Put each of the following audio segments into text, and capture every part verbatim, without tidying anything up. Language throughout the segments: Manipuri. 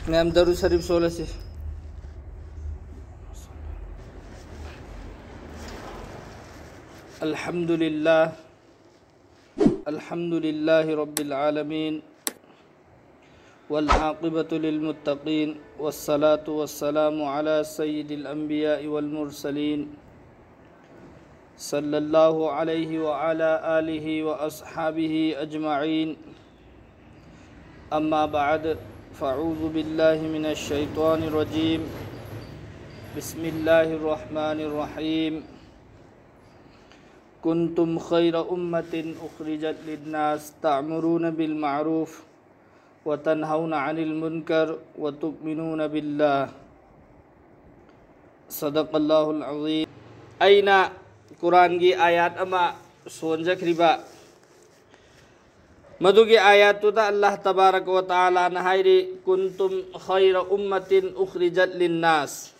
ꯃꯌꯥꯝ ꯗꯔꯨ ꯁꯔꯤꯐ ꯁꯣꯜꯂꯁꯤ꯫ الحمد لله، الحمد لله رب العالمين، والعاقبة للمتقين، والصلاة والسلام على سيد الأنبياء والمرسلين، صلى الله عليه وعلى آله وأصحابه أجمعين. أما بعد، فأعوذ بالله من الشيطان الرجيم. بسم الله الرحمن الرحيم. كنتم خير أمة أخرجت للناس تأمرون بالمعروف وتنهون عن المنكر وتؤمنون بالله. صدق الله العظيم. ꯑꯩꯅ ꯀꯨꯔꯥꯟꯒꯤ ꯑꯥꯌꯥꯠ ꯑꯃ ꯁꯣꯟꯖꯈ꯭ꯔꯤꯕ, ꯃꯗꯨꯒꯤ ꯑꯥꯌꯥꯠꯇꯨꯗ ꯑꯜꯂꯥꯍ ꯇꯕꯥꯔꯛ ꯋ ꯇꯥꯂꯥꯅ ꯍꯥꯏꯔꯤ, كنتم خير أمة أخرجت للناس.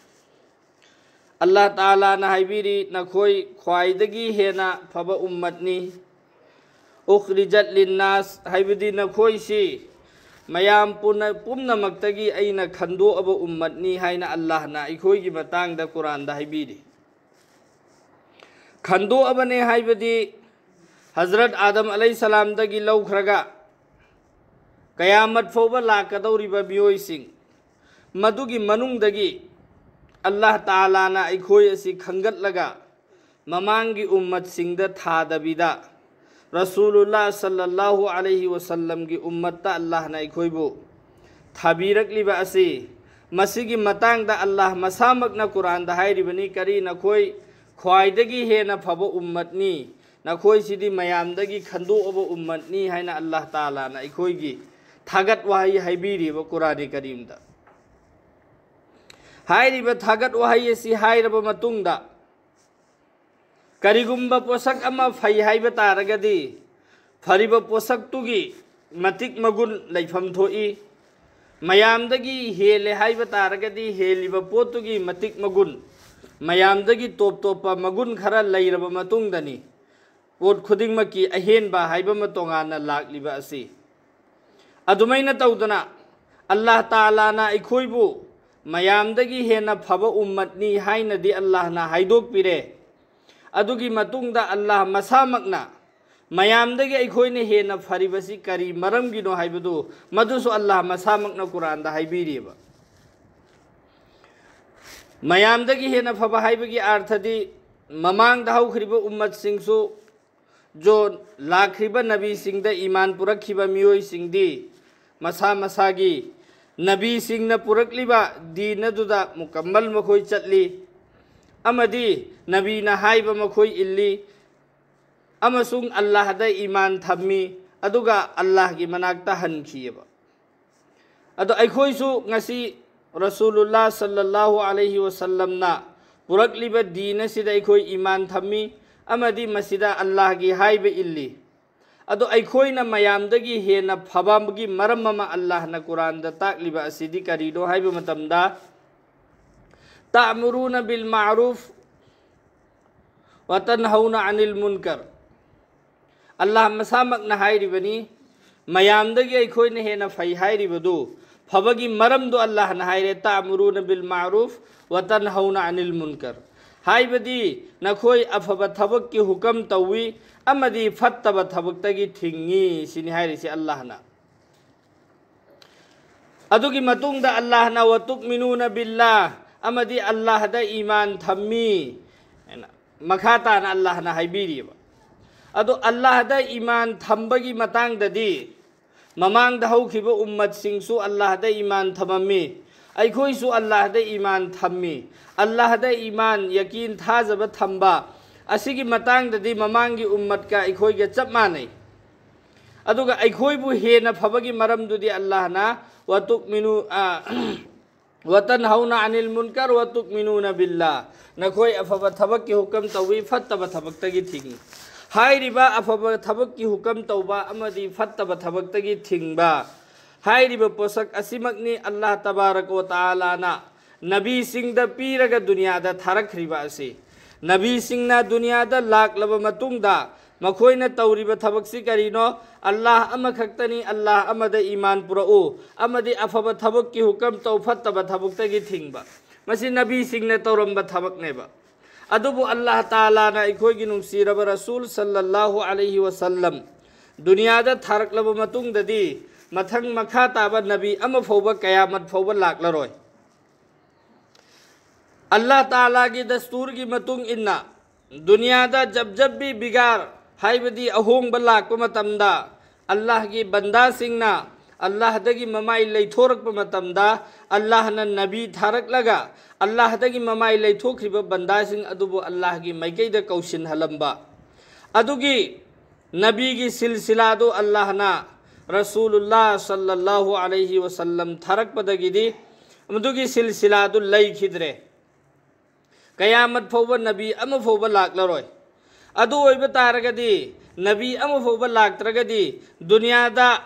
ꯑꯜꯂꯥꯍ ꯇꯥꯂꯥꯅ ꯍꯥꯏꯕꯤꯔꯤ, ꯅꯈꯣꯏ ꯈ꯭ꯋꯥꯏꯗꯒꯤ ꯍꯦꯟꯅ ꯐꯕ ꯎꯝꯃꯠꯅꯤ꯫ أخرجت للناس ꯍꯥꯏꯕꯗꯤ ꯅꯈꯣꯏꯁꯤ ꯃꯌꯥꯝ ꯄꯨꯝꯅ-, ꯄꯨꯝꯅꯃꯛꯇꯒꯤ ꯑꯩꯅ ꯈꯟꯗꯣꯛꯑꯕ ꯎꯝꯃꯠꯅꯤ ꯍꯥꯏꯅ ꯑꯜꯂꯥꯍꯅ ꯑꯩꯈꯣꯏꯒꯤ ꯃꯇꯥꯡꯗ ꯀꯨꯔꯥꯟꯗ ꯍꯥꯏꯕꯤꯔꯤ꯫ ꯈꯟꯗꯣꯛꯑꯕꯅꯦ ꯍꯥꯏꯕꯗꯤ ꯍꯖꯔꯠ ꯑꯥꯗꯝ ꯑꯂꯩꯍꯤꯁꯁꯂꯥꯝꯗꯒꯤ ꯂꯧꯈ꯭ꯔꯒ ꯀꯌꯥꯃꯠ ꯐꯥꯎꯕ ꯂꯥꯛꯀꯗꯧꯔꯤꯕ ꯃꯤꯑꯣꯏꯁꯤꯡ, ꯃꯗꯨꯒꯤ ꯃꯅꯨꯡꯗꯒꯤ ꯑꯜꯂꯥꯍ ꯇꯥꯂꯥꯅ ꯑꯩꯈꯣꯏ ꯑꯁꯤ ꯈꯟꯒꯠꯂꯒ ꯃꯃꯥꯡꯒꯤ ꯎꯝꯃꯠꯁꯤꯡꯗ ꯊꯥꯗꯕꯤꯗ ꯔꯁꯨꯂꯨꯜꯂꯥꯍ ꯁꯜꯂꯜꯂꯥꯍꯨ ꯑꯂꯩꯍꯤ ꯋꯁꯜꯂꯝꯒꯤ ꯎꯝꯃꯠꯇ ꯑꯜꯂꯥꯍꯅ ꯑꯩꯈꯣꯏꯕꯨ ꯊꯥꯕꯤꯔꯛꯂꯤꯕ ꯑꯁꯤ, ꯃꯁꯤꯒꯤ ꯃꯇꯥꯡꯗ ꯑꯜꯂꯥꯍ ꯃꯁꯥꯃꯛꯅ ꯀꯨꯔꯥꯟꯗ ꯍꯥꯏꯔꯤꯕꯅꯤ, ꯀꯔꯤ, ꯅꯈꯣꯏ ꯈ꯭ꯋꯥꯏꯗꯒꯤ ꯍꯦꯟꯅ ꯐꯕ ꯎꯝꯃꯠꯅꯤ, ꯅꯈꯣꯏꯁꯤꯗꯤ ꯃꯌꯥꯝꯗꯒꯤ ꯈꯟꯗꯣꯛꯑꯕ ꯎꯝꯃꯠꯅꯤ ꯍꯥꯏꯅ ꯑꯜꯂꯥꯍ ꯇꯥꯂꯥꯅ ꯑꯩꯈꯣꯏꯒꯤ ꯊꯥꯒꯠ ꯋꯥꯍꯩ ꯍꯥꯏꯕꯤꯔꯤꯕ ꯀꯨꯔꯥꯟ ꯀꯔꯤꯝꯗ꯫ ꯍꯥꯏꯔꯤꯕ ꯊꯥꯒꯠ ꯋꯥꯍꯩ ꯑꯁꯤ ꯍꯥꯏꯔꯕ ꯃꯇꯨꯡꯗ, ꯀꯔꯤꯒꯨꯝꯕ ꯄꯣꯠꯁꯛ ꯑꯃ ꯐꯩ ꯍꯥꯏꯕ ꯇꯥꯔꯒꯗꯤ, ꯐꯔꯤꯕ ꯄꯣꯠꯁꯛꯇꯨꯒꯤ ꯃꯇꯤꯛ ꯃꯒꯨꯟ ꯂꯩꯐꯝ ꯊꯣꯛꯏ꯫ ꯃꯌꯥꯝꯗꯒꯤ ꯍꯦꯜꯂꯦ ꯍꯥꯏꯕ ꯇꯥꯔꯒꯗꯤ, ꯍꯦꯜꯂꯤꯕ ꯄꯣꯠꯇꯨꯒꯤ ꯃꯇꯤꯛ ꯃꯒꯨꯟ, ꯃꯌꯥꯝꯗꯒꯤ ꯇꯣꯞ ꯇꯣꯞꯄ ꯃꯒꯨꯟ ꯈꯔ ꯂꯩꯔꯕ ꯃꯇꯨꯡꯗꯅꯤ ꯄꯣꯠ ꯈꯨꯗꯤꯡꯃꯛꯀꯤ ꯑꯍꯦꯟꯕ ꯍꯥꯏꯕ ꯑꯃ ꯇꯣꯉꯥꯟꯅ ꯂꯥꯛꯂꯤꯕ ꯑꯁꯤ꯫ ꯑꯗꯨꯃꯥꯏꯅ ꯇꯧꯗꯅ ꯑꯜꯂꯥꯍ ꯇꯥꯂꯥꯅ ꯑꯩꯈꯣꯏꯕꯨ ꯃꯌꯥꯝꯗꯒꯤ ꯍꯦꯟꯅ ꯐꯕ ꯎꯝꯃꯠꯅꯤ ꯍꯥꯏꯅꯗꯤ ꯑꯜꯂꯥꯍꯅ ꯍꯥꯏꯗꯣꯛꯄꯤꯔꯦ꯫ ꯑꯗꯨꯒꯤ ꯃꯇꯨꯡꯗ ꯑꯜꯂꯥꯍ ꯃꯁꯥꯃꯛꯅ ꯃꯌꯥꯝꯗꯒꯤ ꯑꯩꯈꯣꯏꯅ ꯍꯦꯟꯅ ꯐꯔꯤꯕꯁꯤ ꯀꯔꯤ ꯃꯔꯝꯒꯤꯅꯣ ꯍꯥꯏꯕꯗꯨ ꯃꯗꯨꯁꯨ ꯑꯜꯂꯥꯍ ꯃꯁꯥꯃꯛꯅ ꯀꯨꯔꯥꯟꯗ ꯍꯥꯏꯕꯤꯔꯤꯕ꯫ ꯃꯌꯥꯝꯗꯒꯤ ꯍꯦꯟꯅ ꯐꯕ ꯍꯥꯏꯕꯒꯤ ꯑꯥꯔꯊꯗꯤ ꯃꯃꯥꯡꯗ ꯍꯧꯈ꯭ꯔꯤꯕ ꯎꯝꯃꯠꯁꯤꯡꯁꯨ ꯖꯣ ꯂꯥꯛꯈ꯭ꯔꯤꯕ ꯅꯕꯤꯁꯤꯡꯗ ꯏꯃꯥꯟ ꯄꯨꯔꯛꯈꯤꯕ ꯃꯤꯑꯣꯏꯁꯤꯡꯗꯤ ꯃꯁꯥ ꯃꯁꯥꯒꯤ ꯅꯕꯤꯁꯤꯡꯅ ꯄꯨꯔꯛꯂꯤꯕ ꯗꯤꯟ ꯑꯗꯨꯗ ꯃꯨꯀꯝꯃꯜ ꯃꯈꯣꯏ ꯆꯠꯂꯤ ꯑꯃꯗꯤ ꯅꯕꯤꯅ ꯍꯥꯏꯕ ꯃꯈꯣꯏ ꯏꯜꯂꯤ ꯑꯃꯁꯨꯡ ꯑꯜꯂꯥꯍꯗ ꯏꯃꯥꯟ ꯊꯝꯃꯤ, ꯑꯗꯨꯒ ꯑꯜꯂꯥꯍꯒꯤ ꯃꯅꯥꯛꯇ ꯍꯟꯈꯤꯑꯕ꯫ ꯑꯗꯣ ꯑꯩꯈꯣꯏꯁꯨ ꯉꯁꯤ ꯔꯁꯨꯂꯨꯜꯂꯥ ꯁꯜꯂꯜꯂꯥꯍꯨ ꯑꯂꯩꯍꯤ ꯋꯁꯜꯂꯝꯅ ꯄꯨꯔꯛꯂꯤꯕ ꯗꯤꯟ ꯑꯁꯤꯗ ꯑꯩꯈꯣꯏ ꯏꯃꯥꯟ ꯊꯝꯃꯤ ꯑꯃꯗꯤ ꯃꯁꯤꯗ ꯑꯜꯂꯥꯍꯒꯤ ꯍꯥꯏꯕ ꯏꯜꯂꯤ꯫ ꯑꯗꯣ ꯑꯩꯈꯣꯏꯅ ꯃꯌꯥꯝꯗꯒꯤ ꯍꯦꯟꯅ ꯐꯕꯒꯤ ꯃꯔꯝ ꯑꯃ ꯑꯜꯂꯥꯍꯅ ꯀꯨꯔꯥꯟꯗ ꯇꯥꯛꯂꯤꯕ ꯑꯁꯤꯗꯤ ꯀꯔꯤꯅꯣ ꯍꯥꯏꯕ ꯃꯇꯝꯗ, "ꯇꯥꯃꯨꯔꯨꯅ ꯕꯤꯜ ꯃꯥꯔꯨꯐ ꯋꯥꯇꯟꯍꯧꯅ ꯑꯅꯤꯜ ꯃꯨꯟꯀꯔ"꯫ ꯑꯜꯂꯥꯍ ꯃꯁꯥꯃꯛꯅ ꯍꯥꯏꯔꯤꯕꯅꯤ, ꯃꯌꯥꯝꯗꯒꯤ ꯑꯩꯈꯣꯏꯅ ꯍꯦꯟꯅ ꯐꯩ ꯍꯥꯏꯔꯤꯕꯗꯨ ꯐꯕꯒꯤ ꯃꯔꯝꯗꯨ ꯑꯜꯂꯥꯍꯅ ꯍꯥꯏꯔꯦ, "ꯇꯥꯃꯨꯔꯨꯅ ꯕꯤꯜ ꯃꯥꯔꯨꯐ ꯋꯥꯇꯟꯍꯧꯅ ꯑꯅꯤꯜ ꯃꯨꯟꯀꯔ", ꯍꯥꯏꯕꯗꯤ ꯅꯈꯣꯏ ꯑꯐꯕ ꯊꯕꯛꯀꯤ ꯍꯨꯀꯝ ꯇꯧꯏ ꯑꯃꯗꯤ ꯐꯠꯇꯕ ꯊꯕꯛꯇꯒꯤ ꯊꯤꯡꯉꯤ ꯁꯤꯅꯤ ꯍꯥꯏꯔꯤꯁꯤ ꯑꯜꯂꯥꯍꯅ꯫ ꯑꯗꯨꯒꯤ ꯃꯇꯨꯡꯗ ꯑꯜꯂꯥꯍꯅ "ꯋꯥꯇꯨꯛꯃꯤꯅꯨꯅ ꯕꯤꯜꯂꯥ", ꯑꯃꯗꯤ ꯑꯜꯂꯥꯍꯗ ꯏꯃꯥꯟ ꯊꯝꯃꯤ ꯍꯥꯏꯅ ꯃꯈꯥ ꯇꯥꯅ ꯑꯜꯂꯥꯍꯅ ꯍꯥꯏꯕꯤꯔꯤꯕ꯫ ꯑꯗꯣ ꯑꯜꯂꯥꯍꯗ ꯏꯃꯥꯟ ꯊꯝꯕꯒꯤ ꯃꯇꯥꯡꯗꯗꯤ ꯃꯃꯥꯡꯗ ꯍꯧꯈꯤꯕ ꯎꯝꯃꯠꯁꯤꯡꯁꯨ ꯑꯜꯂꯥꯍꯗ ꯏꯃꯥꯟ ꯊꯝꯃꯝꯃꯤ, ꯑꯩꯈꯣꯏꯁꯨ ꯑꯜꯂꯥꯍꯗ ꯏꯃꯥꯟ ꯊꯝꯃꯤ꯫ ꯑꯜꯂꯥꯍꯗ ꯏꯃꯥꯟ, ꯌꯀꯤꯟ, ꯊꯥꯖꯕ ꯊꯝꯕ ꯑꯁꯤꯒꯤ ꯃꯇꯥꯡꯗꯗꯤ ꯃꯃꯥꯡꯒꯤ ꯎꯝꯃꯠꯀ ꯑꯩꯈꯣꯏꯒ ꯆꯞ ꯃꯥꯟꯅꯩ꯫ ꯑꯗꯨꯒ ꯑꯩꯈꯣꯏꯕꯨ ꯍꯦꯟꯅ ꯐꯕꯒꯤ ꯃꯔꯝꯗꯨꯗꯤ ꯑꯜꯂꯥꯍꯅ "ꯋꯥꯇꯨꯛꯃꯤꯅꯨ-, ꯑ, ꯋꯥꯇꯟꯍꯧꯅ ꯑꯅꯤꯜ ꯃꯨꯟꯀꯔ ꯋꯥꯇꯨꯛꯃꯤꯅꯨꯅ ꯕꯤꯜꯂꯥ", ꯅꯈꯣꯏ ꯑꯐꯕ ꯊꯕꯛꯀꯤ ꯍꯨꯀꯝ ꯇꯧꯏ, ꯐꯠꯇꯕ ꯊꯕꯛꯇꯒꯤ ꯊꯤꯡꯏ꯫ ꯍꯥꯏꯔꯤꯕ ꯑꯐꯕ ꯊꯕꯛꯀꯤ ꯍꯨꯀꯝ ꯇꯧꯕ ꯑꯃꯗꯤ ꯐꯠꯇꯕ ꯊꯕꯛꯇꯒꯤ ꯊꯤꯡꯕ ꯍꯥꯏꯔꯤꯕ ꯄꯣꯠꯁꯛ ꯑꯁꯤꯃꯛꯅꯤ ꯑꯜꯂꯥꯍ ꯇꯕꯥꯔꯛ ꯋꯥ ꯇꯥꯂꯥꯅ ꯅꯕꯤꯁꯤꯡꯗ ꯄꯤꯔꯒ ꯗꯨꯅꯤꯌꯥꯗ ꯊꯥꯔꯛꯈ꯭ꯔꯤꯕ ꯑꯁꯤ꯫ ꯅꯕꯤꯁꯤꯡꯅ ꯗꯨꯅꯤꯌꯥꯗ ꯂꯥꯛꯂꯕ ꯃꯇꯨꯡꯗ ꯃꯈꯣꯏꯅ ꯇꯧꯔꯤꯕ ꯊꯕꯛꯁꯤ ꯀꯔꯤꯅꯣ? ꯑꯜꯂꯥꯍ ꯑꯃꯈꯛꯇꯅꯤ, ꯑꯜꯂꯥꯍ ꯑꯃꯗ ꯏꯃꯥꯟ ꯄꯨꯔꯛꯎ, ꯑꯃꯗꯤ ꯑꯐꯕ ꯊꯕꯛꯀꯤ ꯍꯨꯀꯝ ꯇꯧ, ꯐꯠꯇꯕ ꯊꯕꯛꯇꯒꯤ ꯊꯤꯡꯕ꯫ ꯃꯁꯤ ꯅꯕꯤꯁꯤꯡꯅ ꯇꯧꯔꯝꯕ ꯊꯕꯛꯅꯦꯕ꯫ ꯑꯗꯨꯕꯨ ꯑꯜꯂꯥꯍ ꯇꯥꯂꯥꯅ ꯑꯩꯈꯣꯏꯒꯤ ꯅꯨꯡꯁꯤꯔꯕ ꯔꯁꯨꯜ ꯁꯜꯂꯜꯂꯥꯍꯨ ꯑꯂꯩꯍꯤ ꯋꯁꯜꯂꯝ ꯗꯨꯅꯤꯌꯥꯗ ꯊꯥꯔꯛꯂꯕ ꯃꯇꯨꯡꯗꯗꯤ ꯃꯊꯪ ꯃꯈꯥ ꯇꯥꯕ ꯅꯕꯤ ꯑꯃ ꯐꯥꯎꯕ ꯀꯌꯥꯃꯠ ꯐꯥꯎꯕ ꯂꯥꯛꯂꯔꯣꯏ꯫ ꯑꯜꯂꯥꯍ ꯇꯥꯂꯥꯒꯤ ꯗꯁꯇꯨꯔꯒꯤ ꯃꯇꯨꯡ ꯏꯟꯅ ꯗꯨꯅꯤꯌꯥꯗ ꯖꯕ ꯖꯕ ꯕꯤ ꯕꯤꯒꯥꯔ, ꯍꯥꯏꯕꯗꯤ ꯑꯍꯣꯡꯕ ꯂꯥꯛꯄ ꯃꯇꯝꯗ, ꯑꯜꯂꯥꯍꯒꯤ ꯕꯟꯗꯥꯁꯤꯡꯅ ꯑꯜꯂꯥꯍꯗꯒꯤ ꯃꯃꯥꯏ ꯂꯩꯊꯣꯔꯛꯄ ꯃꯇꯝꯗ, ꯑꯜꯂꯥꯍꯅ ꯅꯕꯤ ꯊꯥꯔꯛꯂꯒ ꯑꯜꯂꯥꯍꯗꯒꯤ ꯃꯃꯥꯏ ꯂꯩꯊꯣꯛꯈ꯭ꯔꯤꯕ ꯕꯟꯗꯥꯁꯤꯡ ꯑꯗꯨꯕꯨ ꯑꯜꯂꯥꯍꯒꯤ ꯃꯥꯏꯀꯩꯗ ꯀꯧꯁꯤꯟꯍꯜꯂꯝꯕ꯫ ꯑꯗꯨꯒꯤ ꯅꯕꯤꯒꯤ ꯁꯤꯜꯁꯤꯂꯥꯗꯨ ꯑꯜꯂꯥꯍꯅ ꯔꯁꯨꯂꯨꯜꯂꯥꯍ ꯁꯜꯂꯜꯂꯥꯍꯨ ꯑꯂꯩꯍꯤ ꯋꯁꯜꯂꯝ ꯊꯥꯔꯛꯄꯗꯒꯤꯗꯤ ꯃꯗꯨꯒꯤ ꯁꯤꯜꯁꯤꯂꯥꯗꯨ ꯂꯩꯈꯤꯗ꯭ꯔꯦ꯫ ꯀꯌꯥꯃꯠ ꯐꯥꯎꯕ ꯅꯕꯤ ꯑꯃ ꯐꯥꯎꯕ ꯂꯥꯛꯂꯔꯣꯏ꯫ ꯑꯗꯨ ꯑꯣꯏꯕ ꯇꯥꯔꯒꯗꯤ, ꯅꯕꯤ ꯑꯃ ꯐꯥꯎꯕ ꯂꯥꯛꯇ꯭ꯔꯒꯗꯤ, ꯗꯨꯅꯤꯌꯥꯗ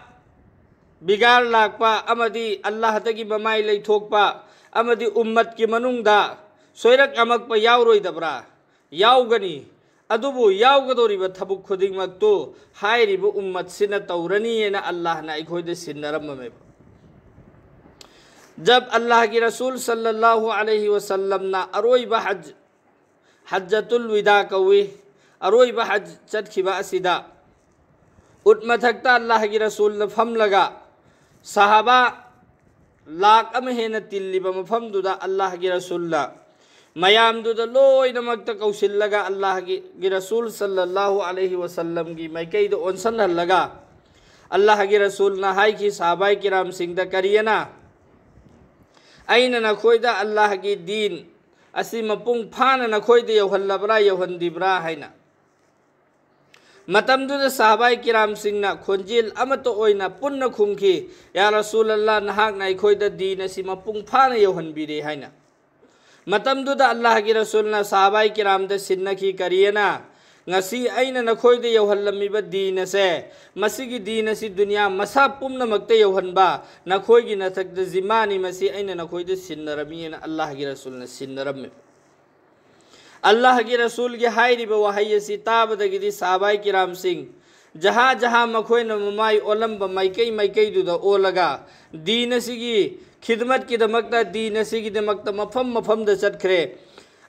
ꯕꯤꯒꯥꯔ ꯂꯥꯛꯄ ꯑꯃꯗꯤ ꯑꯜꯂꯥꯍꯗꯒꯤ ꯃꯃꯥꯏ ꯂꯩꯊꯣꯛꯄ ꯑꯃꯗꯤ ꯎꯝꯃꯠꯀꯤ ꯃꯅꯨꯡꯗ ꯁꯣꯏꯔꯛ ꯑꯃꯛꯄ ꯌꯥꯎꯔꯣꯏꯗꯕ꯭ꯔꯥ? ꯌꯥꯎꯒꯅꯤ꯫ ꯑꯗꯨꯕꯨ ꯌꯥꯎꯒꯗꯧꯔꯤꯕ ꯊꯕꯛ ꯈꯨꯗꯤꯡꯃꯛꯇꯨ ꯍꯥꯏꯔꯤꯕ ꯎꯝꯃꯠꯁꯤꯅ ꯇꯧꯔꯅꯤꯅ ꯑꯜꯂꯥꯍꯅ ꯑꯩꯈꯣꯏꯗ ꯁꯤꯟꯅꯔꯝꯃꯦꯕ꯫ ꯖꯕ ꯑꯜꯂꯥꯍꯒꯤ ꯔꯁꯨꯜ ꯁꯜꯂꯜꯂꯥꯍꯨ ꯑꯂꯩꯍꯤ ꯋꯁꯜꯂꯝꯅ ꯑꯔꯣꯏꯕ ꯍꯖ, ꯍꯖ꯭ꯖꯇꯨꯜ ꯋꯤꯗꯥ ꯀꯧꯏ, ꯑꯔꯣꯏꯕ ꯍꯖ ꯆꯠꯈꯤꯕ ꯑꯁꯤꯗ ꯎꯠ ꯃꯊꯛꯇ ꯑꯜꯂꯥꯍꯒꯤ ꯔꯁꯨꯜꯅ ꯐꯝꯂꯒ ꯁꯍꯥꯕꯥ ꯂꯥꯛ ꯑꯃ ꯍꯦꯟꯅ ꯇꯤꯜꯂꯤꯕ ꯃꯐꯝꯗꯨꯗ ꯑꯜꯂꯥꯍꯒꯤ ꯔꯁꯨꯜꯅ ꯃꯌꯥꯝꯗꯨꯗ ꯂꯣꯏꯅꯃꯛꯇ ꯀꯧꯁꯤꯜꯂꯒ ꯑꯜꯂꯥꯍꯒꯤ ꯔꯁꯨꯜ ꯁꯜꯂꯜꯂꯥꯍꯨ ꯑꯂꯩꯍꯤ ꯋꯁꯜꯂꯝꯒꯤ ꯃꯥꯏꯀꯩꯗ ꯑꯣꯟꯁꯤꯜꯍꯜꯂꯒ ꯑꯜꯂꯥꯍꯒꯤ ꯔꯁꯨꯜꯅ ꯍꯥꯏꯈꯤ, ꯁꯍꯥꯕꯥꯏ ꯀꯤꯔꯥꯝꯁꯤꯡꯗ, ꯀꯔꯤꯑꯅ? ꯑꯩꯅ ꯅꯈꯣꯏꯗ ꯑꯜꯂꯥꯍꯒꯤ ꯗꯤꯟ ꯑꯁꯤ ꯃꯄꯨꯡ ꯐꯥꯅ ꯅꯈꯣꯏꯗ ꯌꯧꯍꯜꯂꯕ꯭ꯔꯥ, ꯌꯧꯍꯟꯗ꯭ꯔꯤꯕ꯭ꯔꯥ ꯍꯥꯏꯅ꯫ ꯃꯇꯝꯗꯨꯗ ꯁꯍꯥꯕꯥꯏ ꯀꯤꯔꯥꯝꯁꯤꯡꯅ ꯈꯣꯟꯖꯦꯜ ꯑꯃꯠꯇ ꯑꯣꯏꯅ ꯄꯨꯟꯅ ꯈꯨꯝꯈꯤ, "ꯌꯥ ꯔꯁꯨꯂꯜꯂꯥꯍ, ꯅꯍꯥꯛꯅ ꯑꯩꯈꯣꯏꯗ ꯗꯤꯟ ꯑꯁꯤ ꯃꯄꯨꯡ ꯐꯥꯅ ꯌꯧꯍꯟꯕꯤꯔꯦ" ꯍꯥꯏꯅ꯫ ꯃꯇꯝꯗꯨꯗ ꯑꯜꯂꯥꯍꯒꯤ ꯔꯁꯨꯜꯅ ꯁꯍꯥꯕꯥꯏ ꯀꯤꯔꯥꯝꯗ ꯁꯤꯟꯅꯈꯤ, ꯀꯔꯤꯑꯅ? "ꯉꯁꯤ ꯑꯩꯅ ꯅꯈꯣꯏꯗ ꯌꯧꯍꯜꯂꯝꯃꯤꯕ ꯗꯤꯟ ꯑꯁꯦ, ꯃꯁꯤꯒꯤ ꯗꯤꯟ ꯑꯁꯤ ꯗꯨꯅꯤꯌꯥ ꯃꯁꯥ ꯄꯨꯝꯅꯃꯛꯇ ꯌꯧꯍꯟꯕ ꯅꯈꯣꯏꯒꯤ ꯅꯊꯛꯇ ꯖꯤꯝꯃꯥꯅꯤ, ꯃꯁꯤ ꯑꯩꯅ ꯅꯈꯣꯏꯗ ꯁꯤꯟꯅꯔꯝꯃꯤ" ꯍꯥꯏꯅ ꯑꯜꯂꯥꯍꯒꯤ ꯔꯁꯨꯜꯅ ꯁꯤꯟꯅꯔꯝꯃꯤ꯫ ꯑꯜꯂꯥꯍꯒꯤ ꯔꯁꯨꯜꯒꯤ ꯍꯥꯏꯔꯤꯕ ꯋꯥꯍꯩ ꯑꯁꯤ ꯇꯥꯕꯗꯒꯤꯗꯤ ꯁꯍꯥꯕꯥꯏ ꯀꯤꯔꯥꯝꯁꯤꯡ ꯖꯍꯥ ꯖꯍꯥ ꯃꯈꯣꯏꯅ ꯃꯃꯥꯏ ꯑꯣꯜꯂꯝꯕ ꯃꯥꯏꯀꯩ ꯃꯥꯏꯀꯩꯗꯨꯗ ꯑꯣꯜꯂꯒ ꯗꯤꯟ ꯑꯁꯤꯒꯤ ꯈꯤꯗꯃꯠꯀꯤꯗꯃꯛꯇ, ꯗꯤꯟ ꯑꯁꯤꯒꯤꯗꯃꯛꯇ ꯃꯐꯝ ꯃꯐꯝꯗ ꯆꯠꯈ꯭ꯔꯦ꯫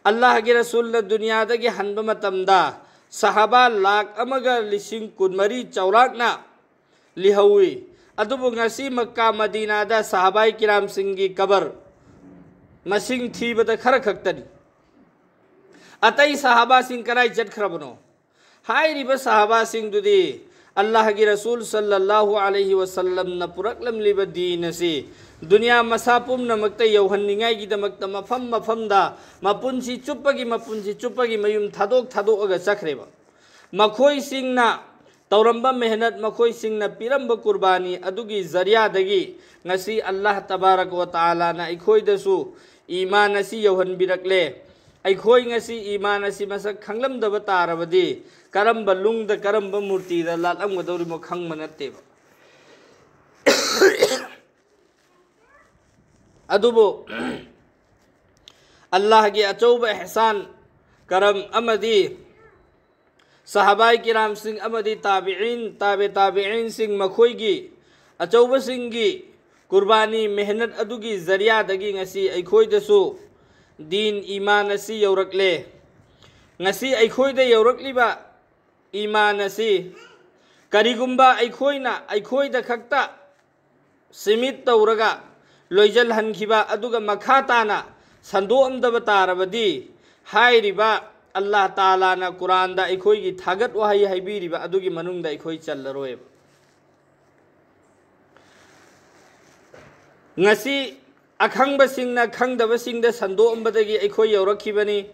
ꯑꯜꯂꯥꯍꯒꯤ ꯔꯁꯨꯜꯅ ꯗꯨꯅꯤꯌꯥꯗꯒꯤ ꯍꯟꯕ ꯃꯇꯝꯗ ꯁꯍꯥꯕꯥ ꯂꯥꯈ ꯑꯃꯒ ꯂꯤꯁꯤꯡ ꯀꯨꯟꯃꯔꯤ ꯆꯥꯎꯔꯥꯛꯅ ꯂꯤꯍꯧꯏ꯫ ꯑꯗꯨꯕꯨ ꯉꯁꯤ ꯃꯛꯀꯥ ꯃꯗꯤꯅꯥꯗ ꯁꯍꯥꯕꯥꯏ ꯀꯤꯔꯥꯝꯁꯤꯡꯒꯤ ꯀꯕꯔ ꯃꯁꯤꯡ ꯊꯤꯕꯗ ꯈꯔ ꯈꯛꯇꯅꯤ꯫ ꯑꯇꯩ ꯁꯍꯥꯕꯥꯁꯤꯡ ꯀꯗꯥꯏ ꯆꯠꯈ꯭ꯔꯕꯅꯣ? ꯍꯥꯏꯔꯤꯕ ꯁꯍꯥꯕꯥꯁꯤꯡꯗꯨꯗꯤ ꯑꯜꯂꯥꯍꯒꯤ ꯔꯁꯨꯜ ꯁꯜꯂꯜꯂꯥꯍꯨ ꯑꯂꯩꯍꯤ ꯋꯁꯜꯂꯝꯅ ꯄꯨꯔꯛꯂꯝꯂꯤꯕ ꯗꯤꯟ ꯑꯁꯤ ꯗꯨꯅꯤꯌꯥ ꯃꯁꯥ ꯄꯨꯝꯅꯃꯛꯇ ꯌꯧꯍꯟꯅꯤꯡꯉꯥꯏꯒꯤꯗꯃꯛꯇ ꯃꯐꯝ ꯃꯐꯝꯗ ꯃꯄꯨꯟꯁꯤ ꯆꯨꯞꯄꯒꯤ, ꯃꯄꯨꯟꯁꯤ ꯆꯨꯞꯄꯒꯤ ꯃꯌꯨꯝ ꯊꯥꯗꯣꯛ ꯊꯥꯗꯣꯛꯑꯒ ꯆꯠꯈ꯭ꯔꯦꯕ꯫ ꯃꯈꯣꯏꯁꯤꯡꯅ ꯇꯧꯔꯝꯕ ꯃꯦꯍꯅꯠ, ꯃꯈꯣꯏꯁꯤꯡꯅ ꯄꯤꯔꯝꯕ ꯀꯨꯔꯕꯥꯅꯤ ꯑꯗꯨꯒꯤ ꯖꯔꯤꯌꯥꯗꯒꯤ ꯉꯁꯤ ꯑꯜꯂꯥꯍ ꯇꯕꯥꯔꯛ ꯋ ꯇꯥꯂꯥꯅ ꯑꯩꯈꯣꯏꯗꯁꯨ ꯏꯃꯥꯟ ꯑꯁꯤ ꯌꯧꯍꯟꯕꯤꯔꯛꯂꯦ꯫ ꯑꯩꯈꯣꯏ ꯉꯁꯤ ꯏꯃꯥꯟ ꯑꯁꯤ ꯃꯁꯛ ꯈꯪꯂꯝꯗꯕ ꯇꯥꯔꯕꯗꯤ ꯀꯔꯝꯕ ꯂꯨꯡꯗ, ꯀꯔꯝꯕ ꯃꯨꯔꯇꯤꯗ ꯂꯥꯠꯂꯝꯒꯗꯧꯔꯤꯃꯣ ꯈꯪꯕ ꯅꯠꯇꯦꯕ꯫ ꯑꯗꯨꯕꯨ ꯑꯜꯂꯥꯍꯒꯤ ꯑꯆꯧꯕ ꯑꯦꯍꯁꯥꯟ, ꯀꯔꯝ ꯑꯃꯗꯤ ꯁꯍꯥꯕꯥꯏ ꯀꯤꯔꯥꯝꯁꯤꯡ ꯑꯃꯗꯤ ꯇꯥꯕꯤꯏꯟ, ꯇꯥꯕꯦ ꯇꯥꯕꯤꯏꯟꯁꯤꯡ, ꯃꯈꯣꯏꯒꯤ ꯑꯆꯧꯕꯁꯤꯡꯒꯤ ꯀꯨꯔꯕꯥꯅꯤ ꯃꯦꯍꯅꯠ ꯑꯗꯨꯒꯤ ꯖꯔꯤꯌꯥꯗꯒꯤ ꯉꯁꯤ ꯑꯩꯈꯣꯏꯗꯁꯨ ꯗꯤꯟ ꯏꯃꯥꯟ ꯑꯁꯤ ꯌꯧꯔꯛꯂꯦ꯫ ꯉꯁꯤ ꯑꯩꯈꯣꯏꯗ ꯌꯧꯔꯛꯂꯤꯕ ꯏꯃꯥꯟ ꯑꯁꯤ ꯀꯔꯤꯒꯨꯝꯕ ꯑꯩꯈꯣꯏꯅ ꯑꯩꯈꯣꯏꯗ ꯈꯛꯇ ꯁꯤꯃꯤꯠ ꯇꯧꯔꯒ ꯂꯣꯏꯖꯜꯍꯟꯈꯤꯕ ꯑꯗꯨꯒ ꯃꯈꯥ ꯇꯥꯅ ꯁꯟꯗꯣꯛꯑꯝꯗꯕ ꯇꯥꯔꯕꯗꯤ, ꯍꯥꯏꯔꯤꯕ ꯑꯜꯂꯥꯍ ꯇꯥꯂꯥꯅ ꯀꯨꯔꯥꯟꯗ ꯑꯩꯈꯣꯏꯒꯤ ꯊꯥꯒꯠ ꯋꯥꯍꯩ ꯍꯥꯏꯕꯤꯔꯤꯕ ꯑꯗꯨꯒꯤ ꯃꯅꯨꯡꯗ ꯑꯩꯈꯣꯏ ꯆꯜꯂꯔꯣꯏꯕ꯫ ꯉꯁꯤ ꯑꯈꯪꯕꯁꯤꯡꯅ ꯈꯪꯗꯕꯁꯤꯡꯗ ꯁꯟꯗꯣꯛꯑꯝꯕꯗꯒꯤ ꯑꯩꯈꯣꯏ ꯌꯧꯔꯛꯈꯤꯕꯅꯤ,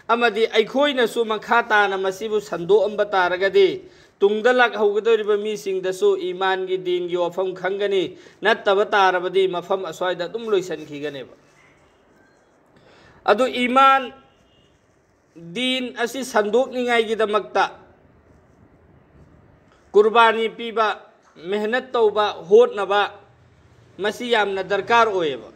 ꯑꯃꯗꯤ ꯑꯩꯈꯣꯏꯅꯁꯨ ꯃꯈꯥ ꯇꯥꯅ ꯃꯁꯤꯕꯨ ꯁꯟꯗꯣꯛꯑꯝꯕ ꯇꯥꯔꯒꯗꯤ ꯇꯨꯡꯗ ꯂꯥꯛꯍꯧꯒꯗꯧꯔꯤꯕ ꯃꯤꯁꯤꯡꯗꯁꯨ ꯏꯃꯥꯟꯒꯤ, ꯗꯤꯟꯒꯤ ꯋꯥꯐꯝ ꯈꯪꯒꯅꯤ, ꯅꯠꯇꯕ ꯇꯥꯔꯕꯗꯤ ꯃꯐꯝ ꯑꯁ꯭ꯋꯥꯏꯗ ꯑꯗꯨꯝ ꯂꯣꯏꯁꯤꯟꯈꯤꯒꯅꯦꯕ꯫ ꯑꯗꯨ ꯏꯃꯥꯟ, ꯗꯤꯟ ꯑꯁꯤ ꯁꯟꯗꯣꯛꯅꯤꯡꯉꯥꯏꯒꯤꯗꯃꯛꯇ ꯀꯨꯔꯕꯥꯅꯤ ꯄꯤꯕ, ꯃꯦꯍꯅꯠ ꯇꯧꯕ, ꯍꯣꯠꯅꯕ, ꯃꯁꯤ ꯌꯥꯝꯅ ꯗꯔꯀꯥꯔ ꯑꯣꯏꯌꯦꯕ꯫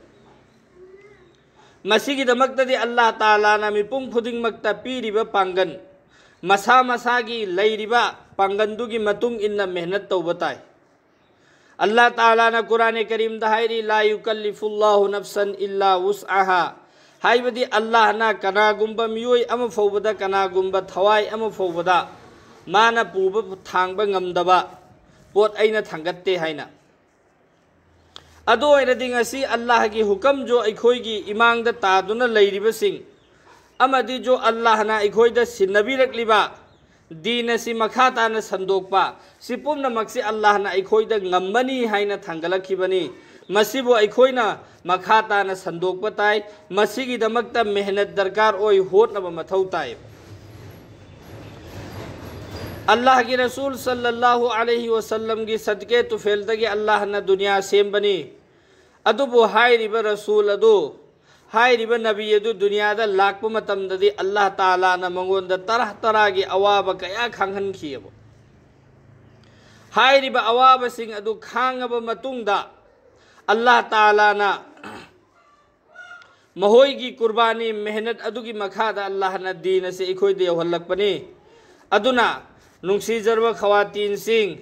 ꯃꯁꯤꯒꯤꯗꯃꯛꯇꯗꯤ ꯑꯜꯂꯥꯍ ꯇꯥꯂꯥꯅ ꯃꯤꯄꯨꯝ ꯈꯨꯗꯤꯡꯃꯛꯇ ꯄꯤꯔꯤꯕ ꯄꯥꯡꯒꯜ, ꯃꯁꯥ ꯃꯁꯥꯒꯤ ꯂꯩꯔꯤꯕ ꯄꯥꯡꯒꯜꯗꯨꯒꯤ ꯃꯇꯨꯡ ꯏꯟꯅ ꯃꯦꯍꯅꯠ ꯇꯧꯕ ꯇꯥꯏ꯫ ꯑꯜꯂꯥꯍ ꯇꯥꯂꯥꯅ ꯀꯨꯔꯥꯅꯦ ꯀꯔꯤꯝꯗ ꯍꯥꯏꯔꯤ, "ꯂꯥ ꯌꯨꯀꯜꯂꯤꯐꯨꯜꯂꯥꯍꯨ ꯅꯐꯁꯟ ꯏꯜꯂꯥ ꯋꯨꯁꯑꯍꯥ"꯫ ꯍꯥꯏꯕꯗꯤ ꯑꯜꯂꯥꯍꯅ ꯀꯅꯥꯒꯨꯝꯕ ꯃꯤꯑꯣꯏ ꯑꯃ ꯐꯥꯎꯕꯗ, ꯀꯅꯥꯒꯨꯝꯕ ꯊꯋꯥꯏ ꯑꯃ ꯐꯥꯎꯕꯗ ꯃꯥꯅ ꯄꯨꯕ ꯊꯥꯡꯕ ꯉꯝꯗꯕ ꯄꯣꯠ ꯑꯩꯅ ꯊꯥꯡꯒꯠꯇꯦ ꯍꯥꯏꯅ꯫ ꯑꯗꯨ ꯑꯣꯏꯔꯗꯤ ꯉꯁꯤ ꯑꯜꯂꯥꯍꯒꯤ ꯍꯨꯀꯝꯁꯨ ꯑꯩꯈꯣꯏꯒꯤ ꯏꯃꯥꯡꯗ ꯇꯥꯗꯨꯅ ꯂꯩꯔꯤꯕꯁꯤꯡ ꯑꯃꯗꯤꯁꯨ ꯑꯜꯂꯥꯍꯅ ꯑꯩꯈꯣꯏꯗ ꯁꯤꯟꯅꯕꯤꯔꯛꯂꯤꯕ ꯗꯤꯟ ꯑꯁꯤ ꯃꯈꯥ ꯇꯥꯅ ꯁꯟꯗꯣꯛꯄ, ꯁꯤ ꯄꯨꯝꯅꯃꯛꯁꯤ ꯑꯜꯂꯥꯍꯅ ꯑꯩꯈꯣꯏꯗ ꯉꯝꯃꯅꯤ ꯍꯥꯏꯅ ꯊꯥꯡꯒꯠꯂꯛꯈꯤꯕꯅꯤ꯫ ꯃꯁꯤꯕꯨ ꯑꯩꯈꯣꯏꯅ ꯃꯈꯥ ꯇꯥꯅ ꯁꯟꯗꯣꯛꯄ ꯇꯥꯏ꯫ ꯃꯁꯤꯒꯤꯗꯃꯛꯇ ꯃꯦꯍꯅꯠ ꯗꯔꯀꯥꯔ ꯑꯣꯏ, ꯍꯣꯠꯅꯕ ꯃꯊꯧ ꯇꯥꯏ꯫ ꯑꯜꯂꯥꯍꯒꯤ ꯔꯁꯨꯜ ꯁꯜꯂꯜꯂꯥꯍꯨ ꯑꯂꯩꯍꯤ ꯋꯁꯜꯂꯝꯒꯤ ꯁꯗꯀꯦ ꯇꯨꯐꯦꯜꯗꯒꯤ ꯑꯜꯂꯥꯍꯅ ꯗꯨꯅꯤꯌꯥ ꯁꯦꯝꯕꯅꯤ꯫ ꯑꯗꯨꯕꯨ ꯍꯥꯏꯔꯤꯕ ꯔꯁꯨꯜ ꯑꯗꯨ, ꯍꯥꯏꯔꯤꯕ ꯅꯕꯤ ꯑꯗꯨ ꯗꯨꯅꯤꯌꯥꯗ ꯂꯥꯛꯄ ꯃꯇꯝꯗꯗꯤ ꯑꯜꯂꯥꯍ ꯇꯥꯂꯥꯅ ꯃꯉꯣꯟꯗ ꯇꯔꯥ ꯇꯔꯥꯒꯤ ꯑꯋꯥꯕ ꯀꯌꯥ ꯈꯥꯡꯍꯟꯈꯤꯑꯕ꯫ ꯍꯥꯏꯔꯤꯕ ꯑꯋꯥꯕꯁꯤꯡ ꯑꯗꯨ ꯈꯥꯡꯉꯕ ꯃꯇꯨꯡꯗ ꯑꯜꯂꯥꯍ ꯇꯥꯂꯥꯅ ꯃꯈꯣꯏꯒꯤ ꯀꯨꯔꯕꯥꯅꯤ ꯃꯦꯍꯅꯠ ꯑꯗꯨꯒꯤ ꯃꯈꯥꯗ ꯑꯜꯂꯥꯍꯅ ꯗꯤꯟ ꯑꯁꯤ ꯑꯩꯈꯣꯏꯗ ꯌꯧꯍꯜꯂꯛꯄꯅꯤ꯫ ꯑꯗꯨꯅ ꯅꯨꯡꯁꯤꯖꯔꯕ ꯈꯋꯥꯇꯤꯟꯁꯤꯡ,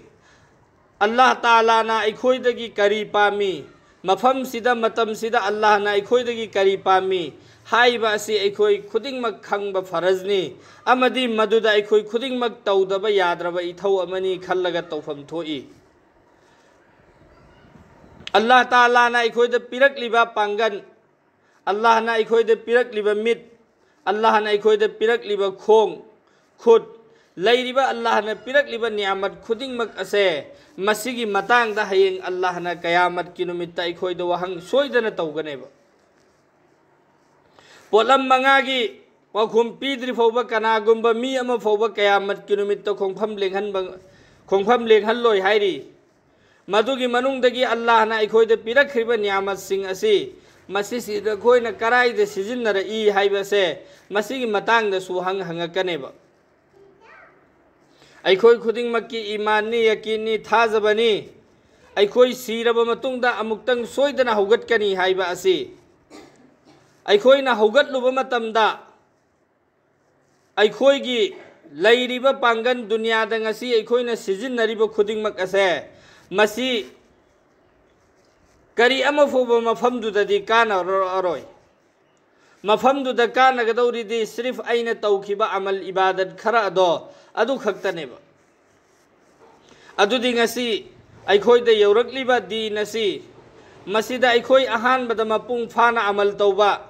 ꯑꯜꯂꯥꯍ ꯇꯥꯂꯥꯅ ꯑꯩꯈꯣꯏꯗꯒꯤ ꯀꯔꯤ ꯄꯥꯝꯃꯤ? ꯃꯐꯝꯁꯤꯗ, ꯃꯇꯝꯁꯤꯗ ꯑꯜꯂꯥꯍꯅ ꯑꯩꯈꯣꯏꯗꯒꯤ ꯀꯔꯤ ꯄꯥꯝꯃꯤ ꯍꯥꯏꯕ ꯑꯁꯤ ꯑꯩꯈꯣꯏ ꯈꯨꯗꯤꯡꯃꯛ ꯈꯪꯕ ꯐꯔꯖꯅꯤ, ꯑꯃꯗꯤ ꯃꯗꯨꯗ ꯑꯩꯈꯣꯏ ꯈꯨꯗꯤꯡꯃꯛ ꯇꯧꯗꯕ ꯌꯥꯗ꯭ꯔꯕ ꯏꯊꯧ ꯑꯃꯅꯤ ꯈꯜꯂꯒ ꯇꯧꯐꯝ ꯊꯣꯛꯏ꯫ ꯑꯜꯂꯥꯍ ꯇꯥꯂꯥꯅ ꯑꯩꯈꯣꯏꯗ ꯄꯤꯔꯛꯂꯤꯕ ꯄꯥꯡꯒꯜ, ꯑꯜꯂꯥꯍꯅ ꯑꯩꯈꯣꯏꯗ ꯄꯤꯔꯛꯂꯤꯕ ꯃꯤꯠ, ꯑꯜꯂꯥꯍꯅ ꯑꯩꯈꯣꯏꯗ ꯄꯤꯔꯛꯂꯤꯕ ꯈꯣꯡ, ꯈꯨꯠ, ꯂꯩꯔꯤꯕ ꯑꯜꯂꯥꯍꯅ ꯄꯤꯔꯛꯂꯤꯕ ꯅꯤꯌꯥꯃꯠ ꯈꯨꯗꯤꯡꯃꯛ ꯑꯁꯦ, ꯃꯁꯤꯒꯤ ꯃꯇꯥꯡꯗ ꯍꯌꯦꯡ ꯑꯜꯂꯥꯍꯅ ꯀꯌꯥꯃꯠꯀꯤ ꯅꯨꯃꯤꯠꯇ ꯑꯩꯈꯣꯏꯗ ꯋꯥꯍꯪ ꯁꯣꯏꯗꯅ ꯇꯧꯒꯅꯦꯕ꯫ ꯄꯣꯠꯂꯝ ꯃꯉꯥꯒꯤ ꯄꯥꯎꯈꯨꯝ ꯄꯤꯗ꯭ꯔꯤ ꯐꯥꯎꯕ ꯀꯅꯥꯒꯨꯝꯕ ꯃꯤ ꯑꯃ ꯐꯥꯎꯕ ꯀꯌꯥꯃꯠꯀꯤ ꯅꯨꯃꯤꯠꯇ ꯈꯣꯡꯐꯝ ꯂꯦꯡꯍꯟꯕ, ꯈꯣꯡꯐꯝ ꯂꯦꯡꯍꯜꯂꯣꯏ ꯍꯥꯏꯔꯤ꯫ ꯃꯗꯨꯒꯤ ꯃꯅꯨꯡꯗꯒꯤ ꯑꯜꯂꯥꯍꯅ ꯑꯩꯈꯣꯏꯗ ꯄꯤꯔꯛꯈ꯭ꯔꯤꯕ ꯅꯤꯌꯥꯃꯠꯁꯤꯡ ꯑꯁꯤ, ꯃꯁꯤꯁꯤꯗ ꯑꯩꯈꯣꯏꯅ ꯀꯔꯥꯏꯗ ꯁꯤꯖꯤꯟꯅꯔꯛꯏ ꯍꯥꯏꯕꯁꯦ, ꯃꯁꯤꯒꯤ ꯃꯇꯥꯡꯗꯁꯨ ꯍꯪ ꯍꯪꯉꯛꯀꯅꯦꯕ꯫ ꯑꯩꯈꯣꯏ ꯈꯨꯗꯤꯡꯃꯛꯀꯤ ꯏꯃꯥꯟꯅꯤ, ꯌꯀꯤꯟꯅꯤ, ꯊꯥꯖꯕꯅꯤ꯫ ꯑꯩꯈꯣꯏ ꯁꯤꯔꯕ ꯃꯇꯨꯡꯗ ꯑꯃꯨꯛꯇꯪ ꯁꯣꯏꯗꯅ ꯍꯧꯒꯠꯀꯅꯤ ꯍꯥꯏꯕ ꯑꯁꯤ꯫ ꯑꯩꯈꯣꯏꯅ ꯍꯧꯒꯠꯂꯨꯕ ꯃꯇꯝꯗ ꯑꯩꯈꯣꯏꯒꯤ ꯂꯩꯔꯤꯕ ꯄꯥꯡꯒꯜ, ꯗꯨꯅꯤꯌꯥꯗ ꯉꯁꯤ ꯑꯩꯈꯣꯏꯅ ꯁꯤꯖꯤꯟꯅꯔꯤꯕ ꯈꯨꯗꯤꯡꯃꯛ ꯑꯁꯦ, ꯃꯁꯤ ꯀꯔꯤ ꯑꯃ ꯐꯥꯎꯕ ꯃꯐꯝꯗꯨꯗꯗꯤ ꯀꯥꯟꯅꯔꯛꯑꯔꯣꯏ꯫ ꯃꯐꯝꯗꯨꯗ ꯀꯥꯟꯅꯒꯗꯧꯔꯤꯗꯤ ꯁꯤꯔꯤꯐ ꯑꯩꯅ ꯇꯧꯈꯤꯕ ꯑꯃꯜ ꯏꯕꯥꯗꯠ ꯈꯔ ꯑꯗꯣ, ꯑꯗꯨ ꯈꯛꯇꯅꯦꯕ꯫ ꯑꯗꯨꯗꯤ ꯉꯁꯤ ꯑꯩꯈꯣꯏꯗ ꯌꯧꯔꯛꯂꯤꯕ ꯗꯤꯟ ꯑꯁꯤ, ꯃꯁꯤꯗ ꯑꯩꯈꯣꯏ ꯑꯍꯥꯟꯕꯗ ꯃꯄꯨꯡ ꯐꯥꯅ ꯑꯃꯜ ꯇꯧꯕ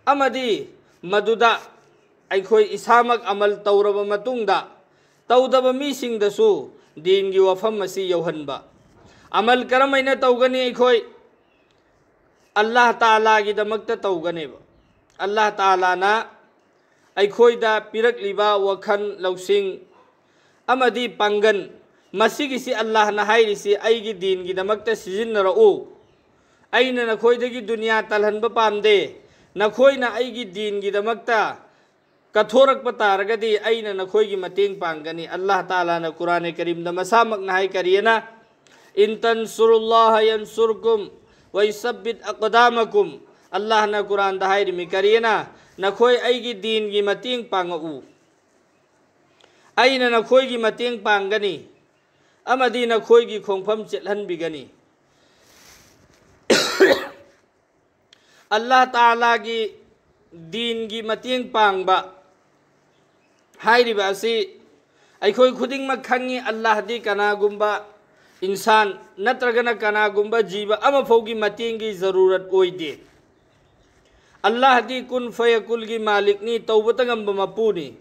ꯑꯃꯗꯤ ꯃꯗꯨꯗ ꯑꯩꯈꯣꯏ ꯏꯁꯥꯃꯛ ꯑꯃꯜ ꯇꯧꯔꯕ ꯃꯇꯨꯡꯗ, ꯇꯧꯗꯕ ꯃꯤꯁꯤꯡꯗꯁꯨ ꯗꯤꯟꯒꯤ ꯋꯥꯐꯝ ꯑꯁꯤ ꯌꯧꯍꯟꯕ꯫ ꯑꯃꯜ ꯀꯔꯝꯍꯥꯏꯅ ꯇꯧꯒꯅꯤ? ꯑꯩꯈꯣꯏ ꯑꯜꯂꯥꯍ ꯇꯥꯂꯥꯒꯤꯗꯃꯛꯇ ꯇꯧꯒꯅꯦꯕ꯫ ꯑꯜꯂꯥꯍ ꯇꯥꯂꯥꯅ ꯑꯩꯈꯣꯏꯗ ꯄꯤꯔꯛꯂꯤꯕ ꯋꯥꯈꯜ ꯂꯧꯁꯤꯡ ꯑꯃꯗꯤ ꯄꯥꯡꯒꯜ, ꯃꯁꯤꯒꯤꯁꯤ ꯑꯜꯂꯥꯍꯅ ꯍꯥꯏꯔꯤꯁꯤ, "ꯑꯩꯒꯤ ꯗꯤꯟꯒꯤꯗꯃꯛꯇ ꯁꯤꯖꯤꯟꯅꯔꯛꯎ꯫ ꯑꯩꯅ ꯅꯈꯣꯏꯗꯒꯤ ꯗꯨꯅꯤꯌꯥ ꯇꯜꯍꯟꯕ ꯄꯥꯝꯗꯦ꯫ ꯅꯈꯣꯏꯅ ꯑꯩꯒꯤ ꯗꯤꯟꯒꯤꯗꯃꯛꯇ ꯀꯠꯊꯣꯔꯛꯄ ꯇꯥꯔꯒꯗꯤ ꯑꯩꯅ ꯅꯈꯣꯏꯒꯤ ꯃꯇꯦꯡ ꯄꯥꯡꯒꯅꯤ"꯫ ꯑꯜꯂꯥꯍ ꯇꯥꯂꯥꯅ ꯀꯨꯔꯥꯅꯦ ꯀꯔꯤꯝꯗ ꯃꯁꯥꯃꯛꯅ ꯍꯥꯏ, ꯀꯔꯤꯑꯅ? "ꯏꯟ ꯇꯟꯁꯨꯔꯨꯜꯂꯥꯍ ꯌꯟꯁꯨꯔꯀꯨꯝ ꯋ ꯌꯨꯁꯕꯤꯠ ꯑꯛꯗꯥꯃꯀꯨꯝ"꯫ ꯑꯜꯂꯥꯍꯅ ꯀꯨꯔꯥꯟꯗ ꯍꯥꯏꯔꯤꯃꯤ, ꯀꯔꯤꯑꯅ? "ꯅꯈꯣꯏ ꯑꯩꯒꯤ ꯗꯤꯟꯒꯤ ꯃꯇꯦꯡ ꯄꯥꯡꯉꯛꯎ, ꯑꯩꯅ ꯅꯈꯣꯏꯒꯤ ꯃꯇꯦꯡ ꯄꯥꯡꯒꯅꯤ ꯑꯃꯗꯤ ꯅꯈꯣꯏꯒꯤ ꯈꯣꯡꯐꯝ ꯆꯦꯠꯍꯟꯕꯤꯒꯅꯤ"꯫ ꯑꯜꯂꯥꯍ ꯇꯥꯂꯥꯒꯤ ꯗꯤꯟꯒꯤ ꯃꯇꯦꯡ ꯄꯥꯡꯕ ꯍꯥꯏꯔꯤꯕ ꯑꯁꯤ ꯑꯩꯈꯣꯏ ꯈꯨꯗꯤꯡꯃꯛ ꯈꯪꯉꯤ꯫ ꯑꯜꯂꯥꯍꯗꯤ ꯀꯅꯥꯒꯨꯝꯕ ꯏꯟꯁꯥꯟ ꯅꯠꯇ꯭ꯔꯒꯅ ꯀꯅꯥꯒꯨꯝꯕ ꯖꯤꯕ ꯑꯃꯐꯥꯎꯒꯤ ꯃꯇꯦꯡꯒꯤ ꯖꯔꯨꯔꯠ ꯑꯣꯏꯗꯦ꯫ ꯑꯜꯂꯥꯍꯗꯤ ꯀꯨꯟ ꯐꯌꯀꯨꯜꯒꯤ ꯃꯥꯂꯤꯛꯅꯤ, ꯇꯧꯕꯇ ꯉꯝꯕ ꯃꯄꯨꯅꯤ꯫